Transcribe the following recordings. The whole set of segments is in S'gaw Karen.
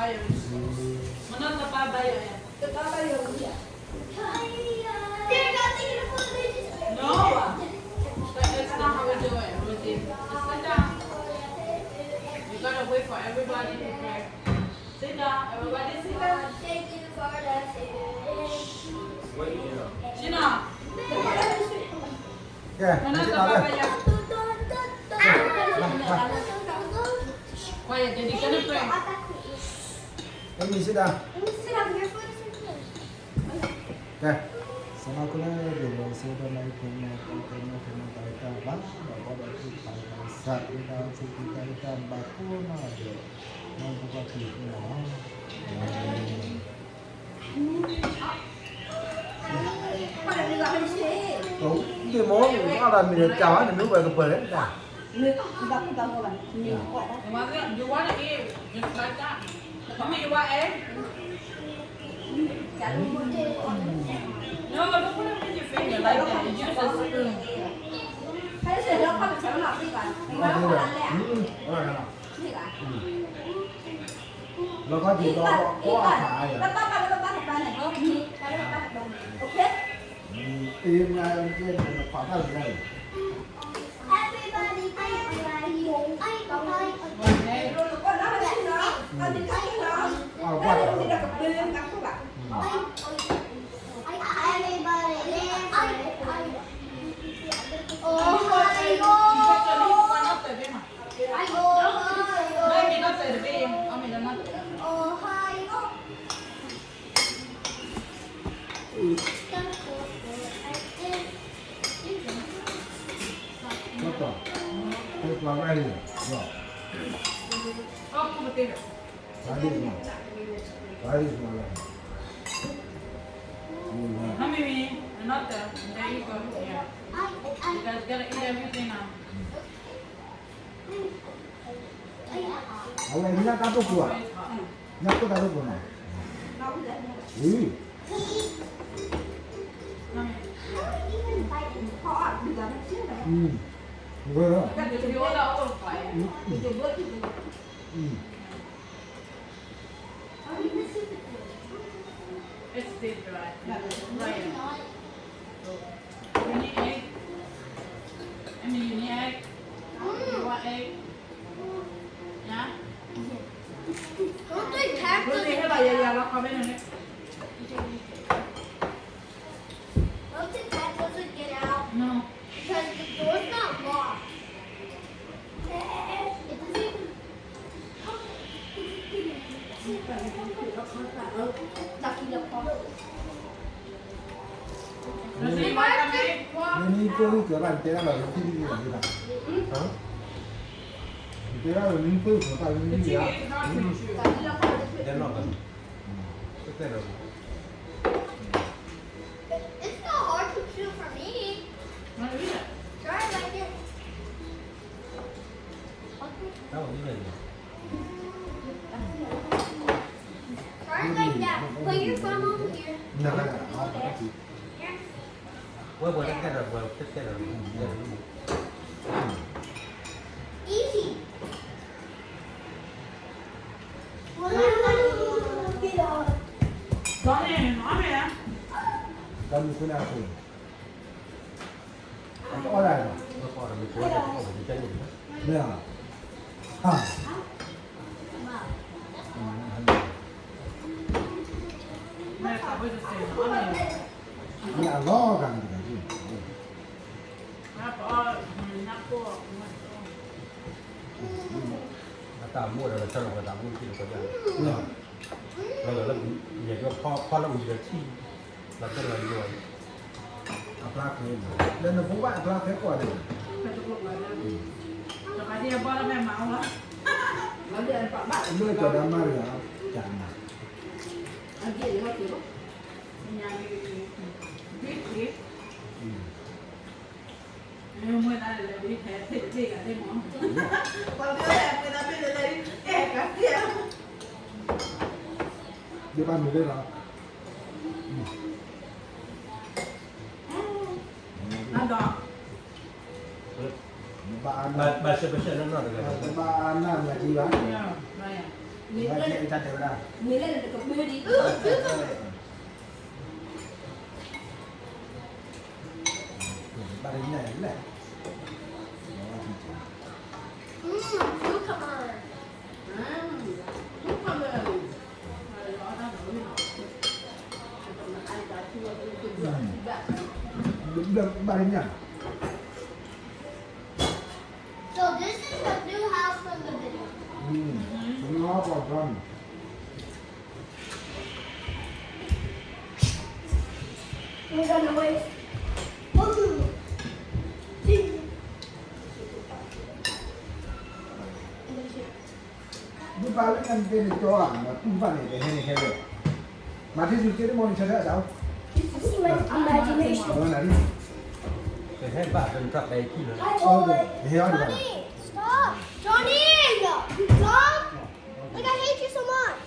မနုၤတပာ်ဘၣ်ယၤ, တပာ်ဘၣ်ယၤ, မနုၤ, no, that's not how we do it, Rosie. Just sit down. You gotta wait for everybody to pray. Sit down, everybody sit down. Sit down. ကဲ, မနုၤတပာ်ဘၣ်ယၤ, quiet, daddy gonna pray. မ့ၢ်စံးဒၣ်, ကဲ, စီၤနီၤခိၣ်လၢဒိၣ်လီၤစ့ဒီး နအံၤဖဲန့ၣ် ပှၤကညီဖဲန့ၣ် တၢ်တၢ်ဘၣ် ဒီးဘၣ်ဒီးသူၣ်ဖးတၢ်သး ဒီးတၢ်အိၣ်ဖှိၣ်တၢ်တၢ်ဘၣ်ကိးနီၢ်ဒဲး ဒီးပပှၤကလုာ်န့ၣ်လီၤ. ဒ့ၣ်မ့ၢ် အါတၢ်မ့ၢ်တၢ်ဝဲ နမ့ၢ်ဝဲကပၢၤလဲၣ်တၢ် You want to eat? Just like that. Mommy, you want egg? No, don't put it in your finger like that. Use a spoon. Everybody, everybody, everybody. Everybody, everybody. Oh, hi, oh, hi, oh. Oh, hi, oh. အဝဲညၣ်တၢ်ဒိၣ်ပူၤဧါ, ညၣ်ခိၣ်တၢ်ဒိၣ်ပူၤနီၤ, အံၤ, ဝဲ, အံၤ, It's still dry. Try it. You need egg? I mean, you need egg? You want egg? Yeah? Don't they pack those in plastic? Don't they pack those and get out? No. Because the door's not locked. It doesn't even Lucky the pop. နမ့ၢ်ကိၢ်ဂံၢ်ကျၢၤဘၣ် နတဲဒၣ်လီၤ နထံၣ်တဂ့ၤဘၣ်ဒၣ်, နတဲဒၣ်လီၤ နမ့ၢ်ကိၢ်ဂံၢ်ကျၢၤဘၣ် နထံၣ်တဂ့ၤဘၣ်, တဲနီၢ်ကီၢ်, တဲနီၢ်ကီၢ်, It's not hard to chew for me. Try it like this. တၢ်အိၣ်ဒ်လဲၣ်န့ၣ် Try it like that. Put your thumb over here. နက, ဝဲပှၤတကဲဒီးပှၤတကဲဒီး, Easy. တၢ်မုၢ်ခိၣ်န့ၣ်အခိၣ် အတအီၣ်ဒၣ်, မ့ၢ်ဧါ, ဟါ, မ့ၢ်အလီၤဂာ်န့ၣ်တဂၤ, အတၢ်မိၣ်ဒီးတၢ်လီၤပှၤတၢ်မိၣ်ထံၣ်လီၤပှၤ, လၢ, လၢ, ယဲၢ်ဖီလၢအူဒီးထံၣ် လီၤတဲလီၤယိာ်, အကျါခဲ, လၢနဖိဘၣ်အကျါခဲကွၢ်န့ၣ်, လၢကၠီၤဒၣ်မါတဂၤ, ကၢ်နၤ, ဒ်ဘၣ်မနုၤလဲၣ်လီၤ, ဘၣ်အါနၢ်, ဘၣ်အါနၢ်မၤဒံးဘၣ်, မ့ၢ်လၢနကပၢဒံး, ဘၣ်တညၣ် So this is the new house from the video. နဟီၣ်ပှၤဘျီန့ၣ် We're gonna wait. မ့ၢ်ပာ်လၢနတဲန့ၣ်ကၠီဧါ, မ့ၢ်တူၢ်ဘၣ်န့ၣ် တဟဲန့ၣ်ဟဲလၢ မၤထံဆူၣ်က့တမီၢ်န့ၣ် ဆၢထၢၣ်အသး, This is my imagination. တဟဲဘၣ် တဟဲအီၤဒံးဘၣ် Johnny, stop. Johnny, stop. Like, I hate you so much.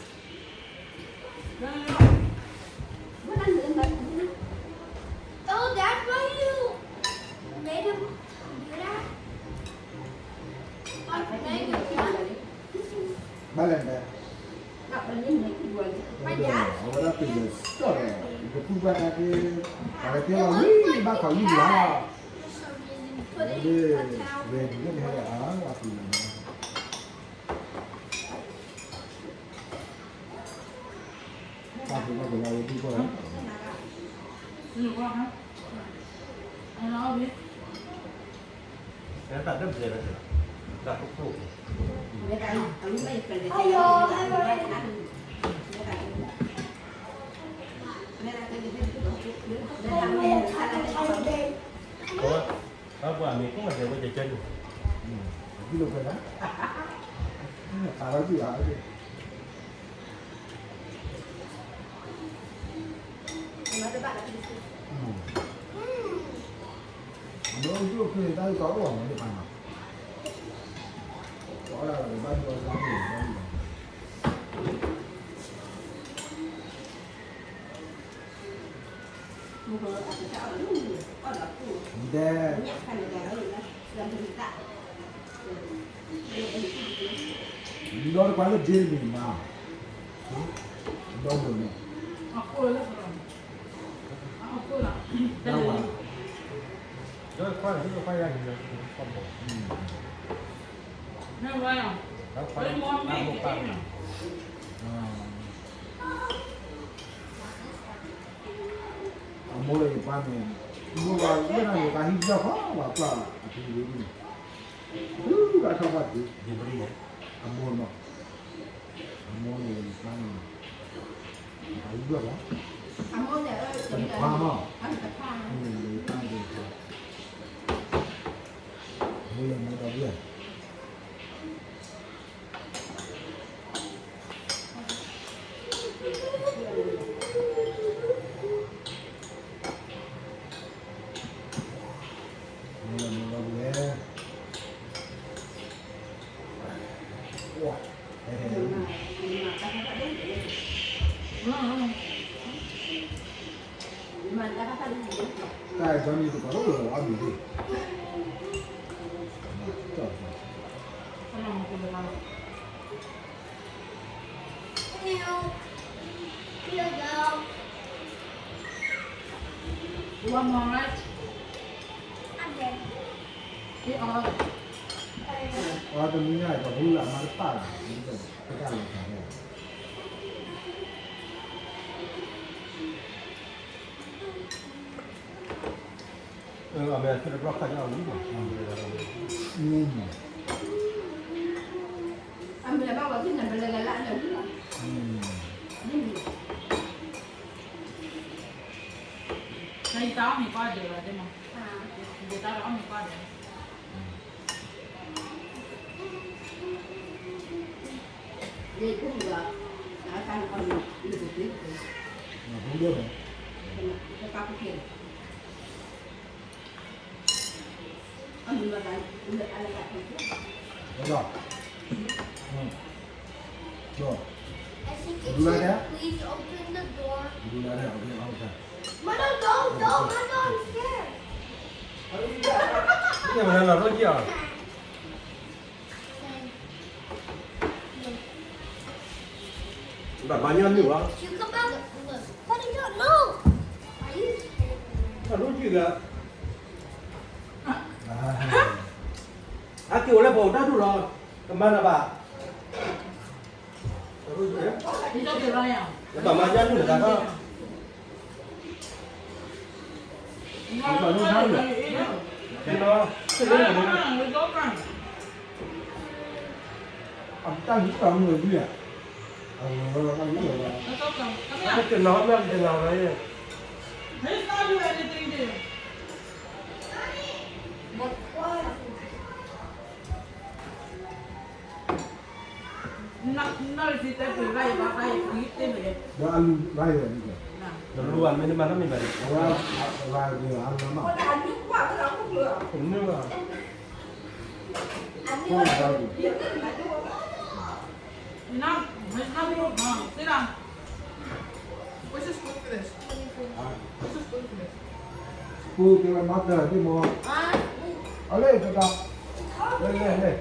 Oh, that's why you made him do that? ဘၣ်လဲၣ်, အဝဲဒၣ်ပယီၤစတီၢ်ဒီး ယကပူၤဘၣ်တၢ်က့ၤ ပှၤကတဲလီၤဝံၤ ဘၣ်ခီလံလီၤ, ဝဲဒၣ် ready လၢနဟဲဒီးအါ အပူၤလီၤ ပာ်ဖှိၣ်ပာ်ဖှိၣ်လၢအဝဲဒ်ကီၢ်လီၤ, တၢ်တဘျဲၣ်လီၤ, တၢ်ခိၣ်ခိၣ်, ပှၤမ့ၢ်ခိၣ်မၤစၢၤဝဲကကဲန့ၣ်, ဒ်လိာ်ကွဲလၢ အဝဲဒၣ် ဒဲ ဒီတကွၢ်လၢဒ့မ့ၢ်မး, ဒီမ့ၢ်မး, ဒီဝဲ, အမိၢ်လၢယပၢ်န့ၣ်, မိၢ်ဝဲလၢနၤယကဟံးကစီၣ်ခီ ဝဲကွၢ်အပူၤဝဲန့ၣ်, ဝဲထီၣ်ဘၣ်ဒ့, အမိၢ်နီၤ, အမိၢ်န့ၣ်ယပၢ်န့ၣ်, အဟံးကစီၣ်ခီ, တဖၣ်မး, ယပၢ်န့ၣ်, မိၢ်လၢမိၢ်ဒီဘ့ၣ် တၢ်အံၤ Johnny တကီၢ်လၢဝဲအီၣ်မ့ၤဒၣ်, ကၠီၣ် Ew. Here you go. You want more rice? I'm good. Eat all. အီတမံၤညါ ပှၤဘုလၢမၤတပၣ်လီၤ, ပတၢ်လီၤတၢ်လီၤ အမဲာ်သ့ၣ်တဘျီခါကဝံၤမး, အမဲာ်ဘၣ်ဝဲသ့ၣ်န့ၣ် ပလဲၤလၢအလဲၤဝံၤလီၤ, နတၢ်အီၣ်မ့ၤကွၢ်ဒဲးလီၤ, ဒဲးတၢ်အီၣ်မ့ၤကွၢ်ဒဲး Please open the door. Mama, don't, don't, I'm not scared. မနုၤလီၤ ရိကံၣ်အီၤ. ဘၣ်မၤညီနုၢ်လီၤ. တၢ်လူကံၢ်ဂၤ, အက့ၤအိၣ်လၢပအိၣ်တၢ်ဒူၣ်လီၤ, ကမၤနၤဘၣ်. ဘၣ်မၤညီနုၢ်တဂၤဘၣ်. တၢ်လူကံၢ်ဂၤ, အတၢ်လူကံၢ်ဂၤ, တနီၤမ့ၢ်တနီၤလီၤ. Spoon, give her mother, give more. Allez, papa. Allez, allez, allez.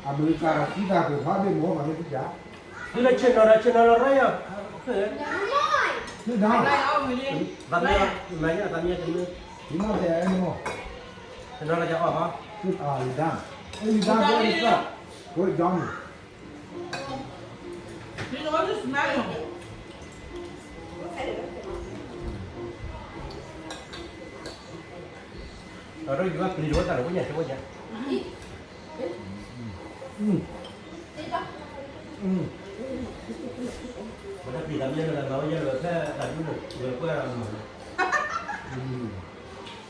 America, kita tu, hadi mau mana kita? Kita channel, channel orang ya. Sudah. Tami, tami, tami. Ini ada yang mau. Channel aja apa? Ah, you done. Eh, you done, go and start. Go and done. Aro yuva pili wata la wanya wanya. Bada pili tamia la ma wanya la sa ta dulu la kwa la ma.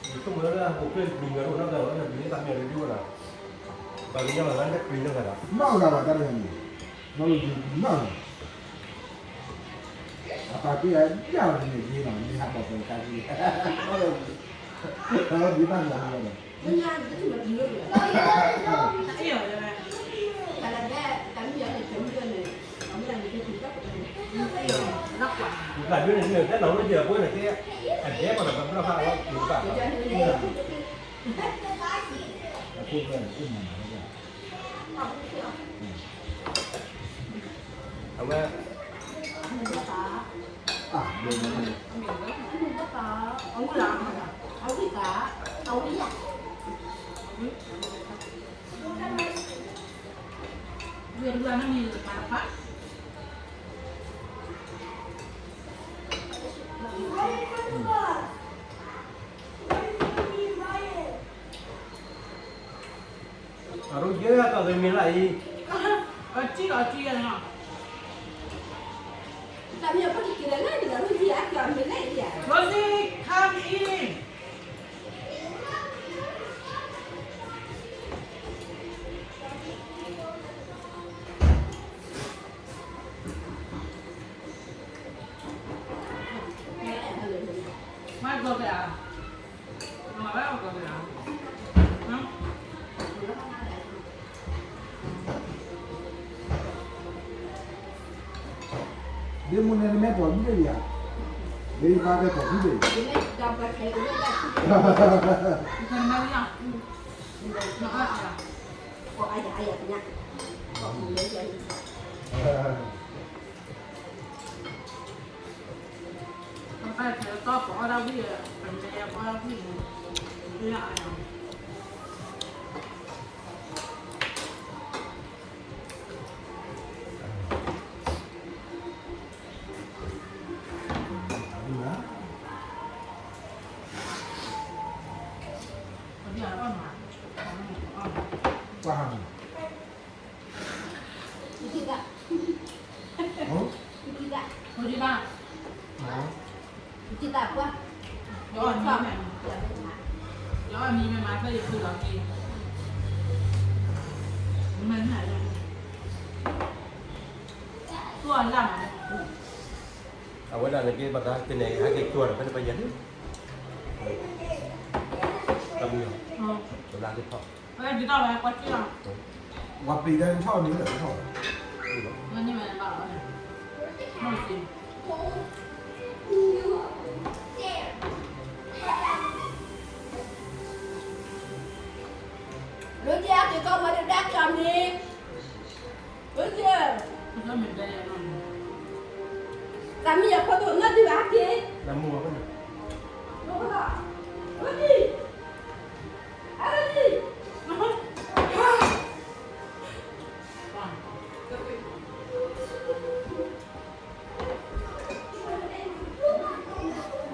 Ni kuma la ko ke pili la na la pili tamia la dulu la. Ba ni la la pili la. Ma la ba ta ni. Ma la dulu ma. Apapi ya, ya ni ni ni ha ba ko ka ni. Kalau di mana lah. Ka due ni ni te na ni je ko ni ke. A de ko na ba ha wa ku ba. Aku ba ku ma. Awa. Arúgía ka gimí laí. Otsí otsí ya no. También porque quiere la vida, Rosie, come in. Má gọbẹ a. Dê mô nê mê pom dê ya. Dê ba dê pom dê. Abuela, neke bata tene hake tua na pene payani. Kamu ya. Tolak di kok. Oke, kita lah kuat ya. ပှၤပျံၤတၢ်ထီၣ်န့ၣ်လီၤထီၣ်, လၢကကီဝဲဒၣ်တၢ်ကီန့ၣ်, လၢက, တၢ်မ့ၢ်ယဖိဒိၣ်နီၢ်ဒုးဘၣ်ဟဲက့ၤ, လၢမုၢ်ဝဲဖဲန့ၣ်, လၢ, လၢ,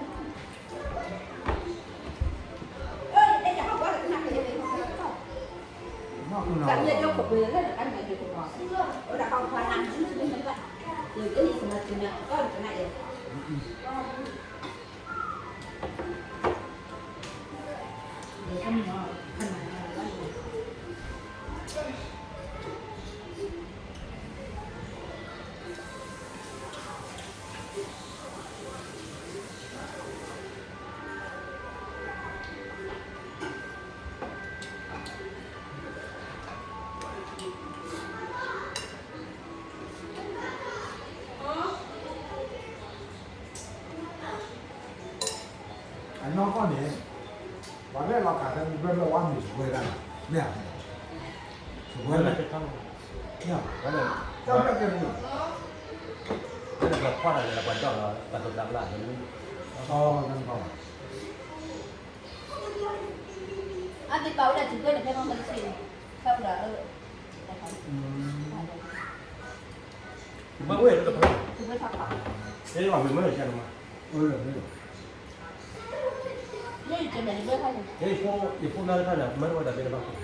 အနီၢ်ကီၢ်န့ၣ်, ပှၤရဲၣ်လီၤခးဖဲမုၢ်ဘၢဘၢဝါမုၢ်စပွဲဒၣ်, မ့ၢ်ဧါ, စပွဲလၢ, တၢ်ဘၣ်ကဲမုၢ်, ပှၤဒီးပှၤဒိးဘျါဘျါ, အသ့ၣ်ပာ်ဝဲဒၣ်စပွဲန့ၣ် ဖဲမ့ၢ်မ့ၢ်တဆံ, ဖဲဝဲဒၣ်, ဝဲဝဲ, မ့ၢ်မ့ၢ်, ယဖိနၢ်တခါန့ၣ် မၢတဝဲတၢ်ဘဲတဘၣ်ခိၣ်,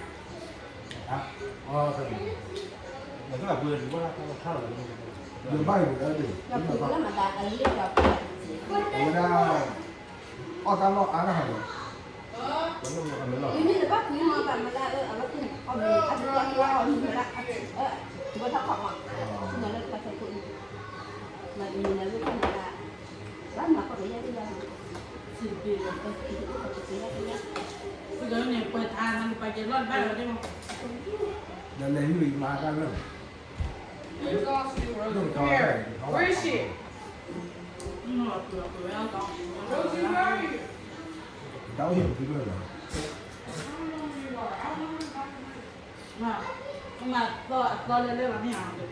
ယဘၣ်ယိၣ်လၢ, အဝဲဒၣ်, အီၣ်တၢ်လီၢ်အါတၢ်ဟးလီၤ, ဒီးလဲၤဟံးဝံၤမၤတၢ်လၢာ်, တၢ်အိၣ်ဟံၣ်ပူၤလၢာ်လီၤ, ယိၣ်တၢ်လီၤ, နမ့ၢ်လၢကီၢ်မးလဲၣ်, နမ့ၢ်လၢကီၢ်မးလဲၣ်, မၤလၢမ့ၢ်ပူၤဒီး, ယဟံးဝဲတၢ်အသီလီၤသးဝံၤလီၤ, ပှၤမ့ၢ်လီၤတၢ်ခၣ်အသီလီၤ, ဖိပှ့ၤန့ၣ်ပှၤမ့ၢ်, ဖိတိၢ်ယံာ်ဒီး,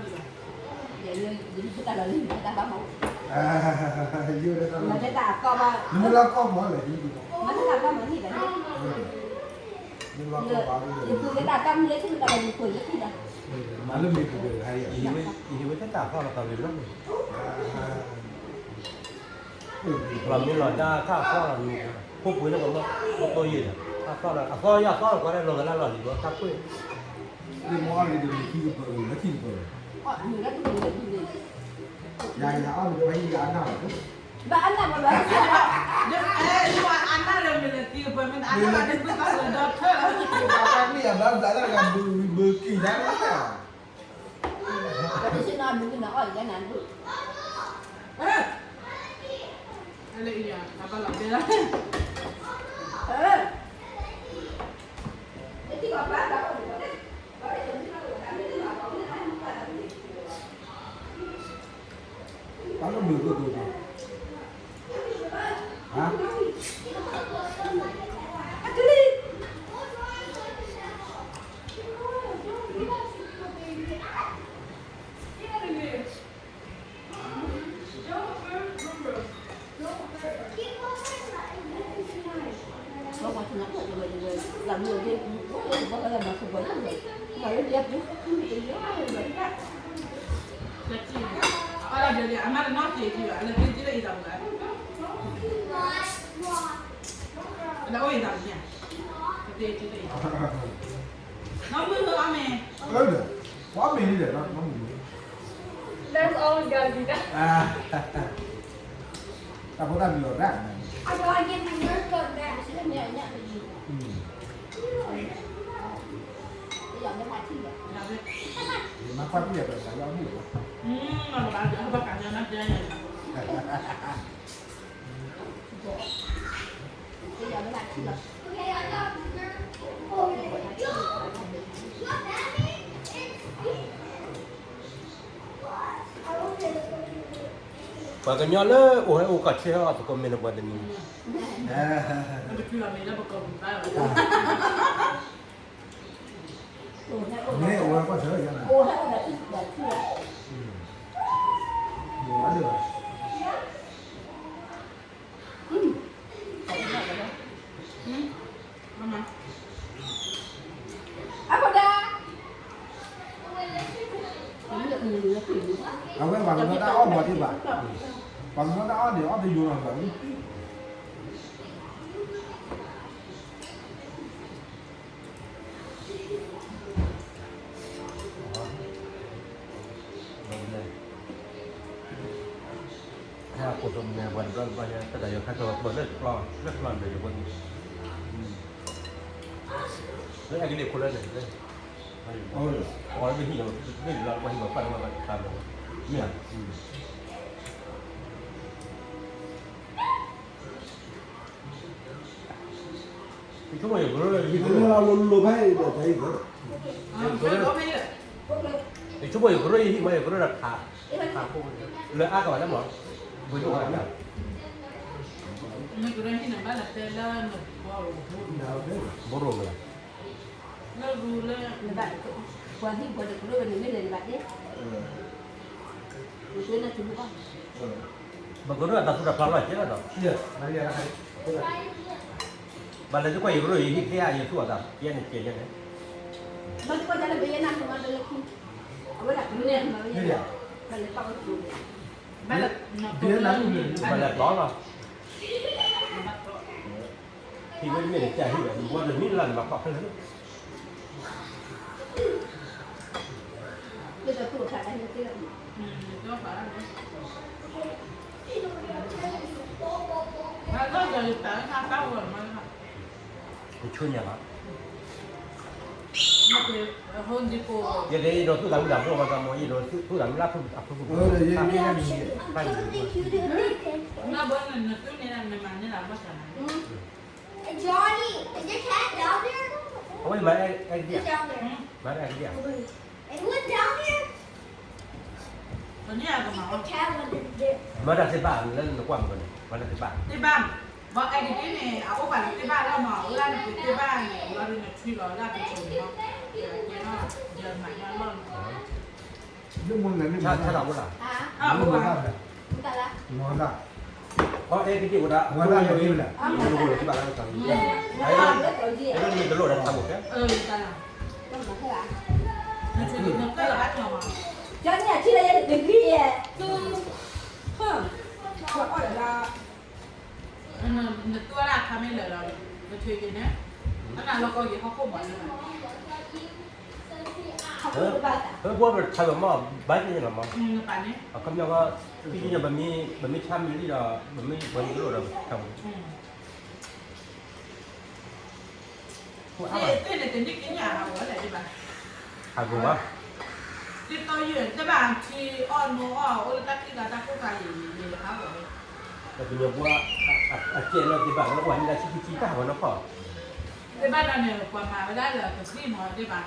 အသီလီၤ, အသီယၤအသီလီၤ ကွၢ်လၢလီၤဂာ်လၢလီၢ်လံၤဘၣ် တၢ်ကွ့ၢ်, မ့ၢ်အီၣ်လံဒီးမ့ၢ်ခံကပၤလၢခံကပၤလၢ, ယၤယၤအီၣ်မ့ၢ်တဘၣ်ဟံၣ်ယၤအနၢ်လီၤ, ဘၣ်အနၢ်ဘၣ်ဘၣ်, အနၢ်လၢမ့ၢ်လၢခံကပၤမ့ၢ်အနၢ်ဘၣ်န့ၣ် ဘၣ်သးလၢဒီထၢလီၤ, ဘၣ်မ့ၢ်ယၤဘၣ်သးလၢကဘုးဘုးက့ၤယၤလီၤ, တၢ်တဆ့ၣ်နီၤဒုးကနၣ်အီၣ်ယၤနၤဒုး, အလဲၣ်အံၤယၤ, အဘၣ်လီၤတဲလီၤ, တၢ်ကမုာ်ကတိၤ, ဟါ, လၢကံၢ်, အမါတနီၣ်က့ၤကံၢ်ဘၣ်, လၢကံၢ်ကံၢ်လၢအံၤသးပူၤဘၣ်, လၢအိၣ်အံၤသးပူၤန့ၣ်, က့ၤကံၢ်လၢအံၤသးပူၤ, နီၢ်မုၢ်အီၣ်မ့ၤ, ပှၤမ့ၤန့ၣ်ဒီး, တၢ်ဖိတၢ်လံၤအီၤရၣ်, မၤခွါပ့ၢ်ယၤဒီးသးလၢအမုၢ်လီၤ, ပယီၤမ့ၢ်ထံၣ်လီၤ, ပှၤကညီလၢအိၣ်ဟဲအိၣ်ကီၢ်ဆၢဟဲအီၣ်သကိးမ့ၢ်လၢပှၤတနံၤ, မ့ၢ်အိၣ်ဟဲကီၢ်ဆၢယါန့ၣ်, အဝဲပှၤကညီတၢ်အီၣ်မၤဒံးဘၣ်, ပှၤကညီတၢ်အီၣ်န့ၣ် အီၣ်တယိာ်လီၤဘၣ်. လၢအဲကလံးခိၣ်လၢန့ၣ်, အီၣ်လၢဟံၣ်လီၤ, မ့ၢ်လီၤပှၤဟံၣ်လီၤပာ်လီၤဝဲပှၤတခါလီၤ, မ့ၢ်ဧါ. ယဆိကမိၣ်ယကရၢ, ယဆိကမိၣ်, ယဆိကမိၣ်ယကရၢယဟံၣ်မး ယကရၢဒီးခး, လၢအါကဘၣ်လၢမး, ဘိၣ်ဒိၣ်, ဘိၣ်ဒိၣ်မး, လၢရူလၢ, ပှၤဟံၣ်ပှၤတကရၢဝဲန့ၣ်မ့ၢ်လဲၤနဘၣ်ဒဲ, ပကရၢအတၢ်သူၣ်တၢ်ဖျးလီၤကဲလီၤဒီး, ဘၣ်လဲၤသကွၢ်ယကရၢယဟံၣ်သ့ဧါ ယသူၣ်အသးကဲန့ၣ်ကဲန့ၣ်, ဘၣ်လဲၤတီလီၤ, ဟံၣ်ဝဲတမ့ၢ်န့ၣ် ကဟံၣ်ဝဲ, ဘၣ်တမံၤလၢနဘၣ်ဖီၣ်ဖဲလဲၣ်, ယဆိကမိၣ်လီၤ, ယဲဒၣ်ယဒိးသူၣ်သးမုၢ်လၢ်ဘျီဝဲသးမ့ၢ် ယဒိးသူၣ်သးမုၢ်လၢ်ဖုၣ်အဖုၣ်ဖုၣ်, အဝဲမၤအဲကဒံဧါ, မၤအဲကဒံဧါ, မၤတၢ်သ့ၣ်ဘၣ်လၢနကွၢ်မုၢ်န့ၣ် မၤတၢ်သ့ၣ်ဘၣ်, သ့ၣ်ဘၣ်, ဘၣ်အဲကဒံန့ၣ် အအိၣ်ပာ်လၢသ့ၣ်ဘၣ်လီၤမး အိၣ်လၢနပှ့ၤသ့ၣ်ဘၣ်န့ၣ် လီၤဒုးနထွံလီၤလၢအကဆိးန့ၣ်လီၤ, ယမၤညါလီၤန့ၣ်, ဆါတၢ်အိၣ်လၢ, အိၣ်လၢ, အအဲကဒံအိၣ်ဒၣ်, ဝဲဒၣ်, တလိၣ်ဒီးထးဘိၣ်ကဲ, နထွံလီၤဘၣ်ထီၣ်မး, ကန့ၣ်အထံလၢယတဂ့ၤယဲ, ပှၤအီၣ်ဒီးလၢ နသူဝဲဒၣ်အခါမ့ၢ်လၢာ်လီၤ, နထွံက့ၤန့ၣ်, အနၢ်လီၤကီက့ၤဟီၣ်ခိၣ်မးလၢာ်, ပှၤထးလီၤမး ဘၣ်က့ၤလီၤမး, အခီပညီ, ပမ့ၢ်ဆါမ့ၢ်လံဒီး ပမ့ၢ်ပှၤမ့ၢ်တလိၣ်ဒီးထးဘိၣ် သ့ၣ်န့ၣ်တနံၣ်ကညးအဝဲလဲၣ်ဒ်ဘၣ်, ဟးဂီၤဘၣ်, သ့ၣ်တီယုၢ်တဘၣ်ထံအီၣ်နိအီၣ် အိၣ်လၢတၢ်ခံဂၤတၢ်ခိၣ်ခါအံၤန့ၣ် ယဟးဂီၤလၢ, ပှၤကညီဖိ, အကဲလၢသ့ၣ်ဘၣ်လၢပှၤမ့ၢ်ဒၣ်ဆံခံဆံတၢ်ဟးဂီၤနီၢ်ခီ, သ့ၣ်ဘၣ်ဒီးန့ၣ် ပှၤမၤဝဲဒၣ်လၢကသံၣ်မးဒ်ဘၣ်,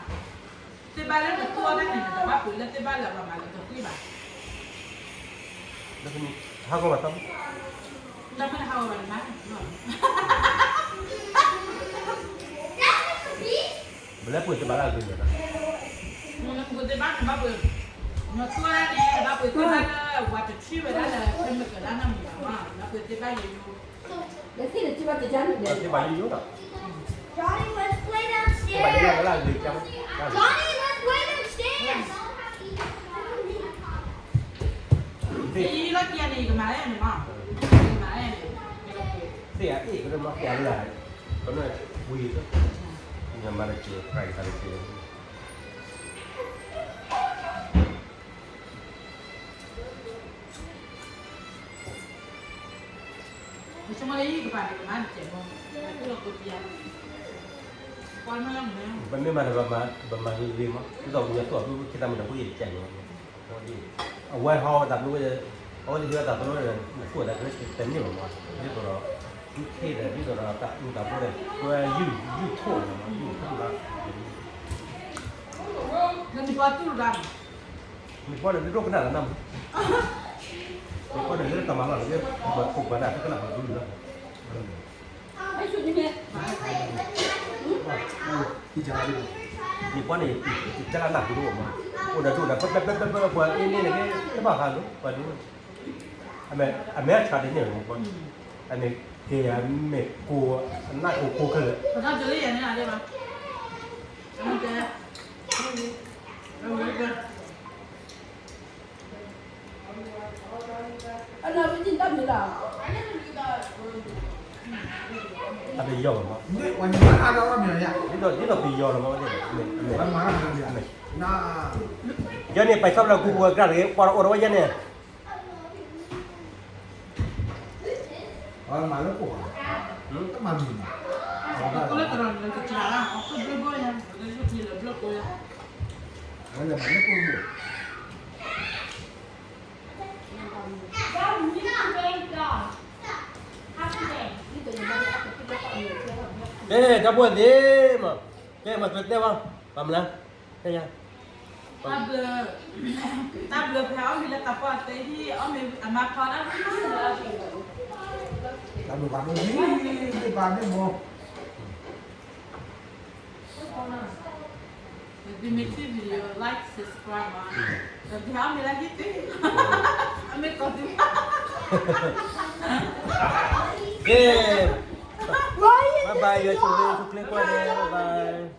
သ့ၣ်ဘၣ်လၢနသူအီၣ်တၢ်န့ၣ် နတဘၣ်ပှ့ၤလၢသ့ၣ်ဘၣ်လၢပှၤမၤလၢကသံၣ်ဘၣ် ဟးဂီၤဘၣ်သီ, နမ့ၢ်တဟးဂီၤဘၣ်န့ၣ်မၤ, ပလဲၤပှ့ၤသ့ၣ်ဘၣ်လၢအဂ့ၤန့ၣ်, နပှ့ၤသ့ၣ်ဘၣ်န့ၣ်ဘၣ်ပှ့ၤ, နသူဝဲဒၣ်န့ၣ် ဘၣ်ပှ့ၤသ့ၣ်ဘၣ်လၢပှၤတထံၣ်ဝဲဒၣ်လၢဖဲမ့ၢ်ကလၢ်နီတမံၤဘၣ်မး ဘၣ်ပှ့ၤသ့ၣ်ဘၣ်ယိယိ, သ့ၣ်ဘၣ်ယိယိဒီး, Johnny, let's play downstairs. Johnny, let's play downstairs. ယလီၤက့ၤန့ၣ် ယကမၤလဲၣ်န့ၣ်မး, ယကမၤလဲၣ်န့ၣ်, သ့ၣ်အအ့ၣ်ကရၢမၤပျးလၢ်, ကနၣ်ဝံၤ, ညမၤတက့ၢ် ခါအံၤခါတက့ၢ် ပမ့ၢ်မၤဒီး ပမၤဂ့ၤဂ့ၤမး ဒ်သိးပှၤသူၣ်အီၤဘျုးဘျုး ခ့တၢ်မုၢ်နၢ်ဖိယဲၢ်တကဲန့ၣ်, အဝဲဟီဝဲတၢ်ဘျုးဝဲ, အဝဲသ့ၣ်ဟ့ၣ်ဝဲတၢ်သရိာ်န့ၣ် နသူၣ်အီၤတၢ်ကရၢတန့ၢ်ဘၣ်မး, ဒ်သိးဒီး, ဒ်သိးဒီးတၢ်အုၣ်တၢ်ဘိန့ၣ် ဝဲယုၢ်ယုၢ်ထိၣ်န့ၣ်မး ယုၢ်ထိၣ်လၢ, နမ့ၢ်ပှၤသူၣ်တဂၤန့ၣ်, မ့ၢ်ပှၤန့ၣ် ဒိကနၣ်လီၤနမး ယကွၢ်ဒီးလၢတၢ်မၤလီၤန့ၣ် ပှၤခိၣ်ပှၤနၢ်တကနၣ်ပှၤဒူလီၤ. ယပှၤန့ၣ် ယကနၣ်ပူၤတအိၣ်မး, အိၣ်ဒီးဒိၣ်ဒီး ပှၤအ့န့ၣ်န့ၣ် တဘၣ်ဃးလိာ်ပှၤဒူ, အမဲာ်အဆှးတန့ၢ်မး, အန့ၣ်က့ၤအမဲာ်ကိၢ် အနၢ်ကိၢ်ကိၢ်ခဲလၢာ်. အတယီၤလီၤမး, ဒ်သိးပယီၤလီၤမး, ယဲန့ၣ် ပာ်ဆီၣ်လၢကူပူၤအကြၢးတဂ့ၤ ပှၤတအိၣ်တဝဲယဲန့ၣ်. ကဲ တၢ်ဘိသ့ၣ်မး, ကဲ မၤသ့တဲဘၣ်, ပှၤမနုၤ, ကဲယၤ, တၢ်ဘျုး, တၢ်ဘျုးဖဲအီၣ်မ့ၤလၢတၢ်ပီၢ်သ့ဟံၣ် အီၣ်မ့ၤအမါဖီဒၣ်, တၢ်ဘျုးပှၤဒိၣ်မး, ဒ်မ့ၢ်ထံၣ် video like subscribe မး, ဒီးဖဲအီၣ်မ့ၤလၢဟံၣ်သ့, အမ့ၢ်ကီၢ်သ့, ကဲ, bye bye ယွၤဆိၣ်ဂ့ၤ ဆိၣ်ချ့ကွၢ်န့ၣ် bye bye.